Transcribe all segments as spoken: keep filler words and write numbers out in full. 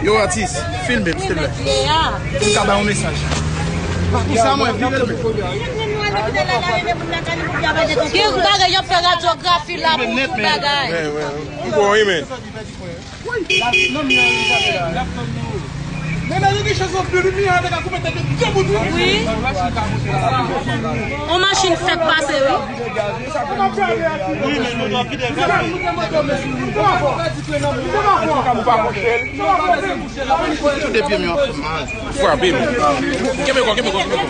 Yo, atis, filme m, silvouplè. M ka bay yon mesaj. Pa konsa, mwen, vire l. Gen bagay, y ap fè radyografi la pou tout bagay. Wi, wi. M bon, wi, men. Wi. On machin fèk pase, wi. Tou de pye m yo ap fè mal. Frape m. Kenbe kò, kenbe kò, kenbe kò.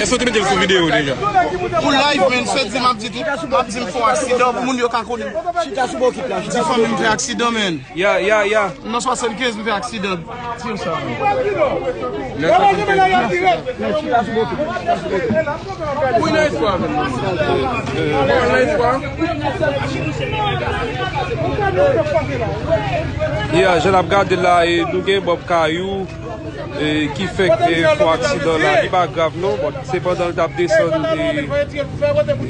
Èske w te mete l sou videyo deja? Ou live, men, sèt di m ap di tou. M ap di m fè aksidan pou moun yo ka konnen. Chita sou bokit la. Di fanmi m fè aksidan, men. Ya, ya, ya. M nan swasannkenz, m fè aksidan. Tire sa. Nan swasannkenz. Wi, nan espwa, men. Wi, nan espwa. Ya, jan n ap gade la, e, nou gen Bob Kayou, e, ki fèk, e, fè aksidan la. Li pa grav, non. Bon, se pandan l t ap desann, e, li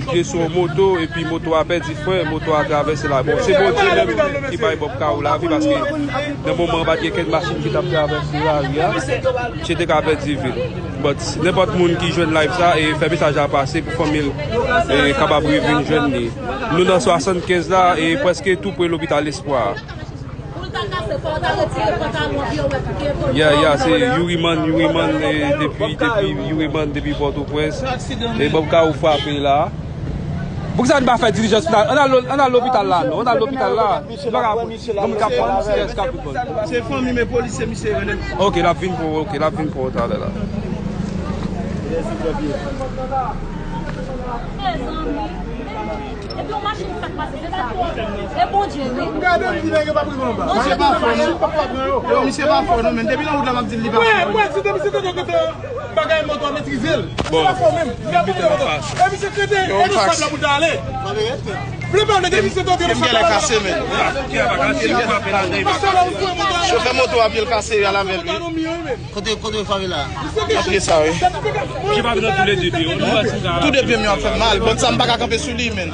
te sou yon moto, epi moto a pèdi fren, moto a travèse la. Bon, se Bondye menm ki bay Bob Kayou lavi, paske nan moman an, pa t gen kenn machin ki t ap travèse lari a. Misye te ka pèdi vi l. But, nenpòt moun ki jwenn live sa, e fè mesaj la pase pou fanmi l, e kapab revin jwenn li. Nou nan swasannkenz la, e prèske tou pre lopital Espwa a. Pou l ta kase, fò w ta retire pantalon vye wèt ou te pote. Ya, ya, se Yuriman, Yuriman, e, depi, depi, Yuriman, depi Pòtoprens. E Bob Kayou frape la. Poukisa n pa fè dilijans final? Ann al, ann al lopital la, non, ann al lopital la. Li pa ka pran, yon moun k ap pran, misye eskap tout bon. Se fanmi, men polis, se misye yo, men. Ok, l ap vin pou, ok, l ap vin pou talè la. Mezanmi. Epi yon machin fèk pase, se sa, wi. E Bondye, wi. Misye pa fò, non. Yo, misye pa fò, non, men depi nan wout la, m ap di l, li pa fò. Mwen, mwen, si te misye te gen bagay moto a metrize l. Misye pa fò menm. Li ap monte moto. E misye krete, e de sab la pou l ta ale. Vle pa vle, depi misye te gen de sab la. Kase, men. Chofè moto a, pye l kase, y al avè l, wi. Kote, kote favela? Ap ye sa, wi. Tou de pye m yo ap fè m mal. Bon, sa m pa ka kanpe sou li, men.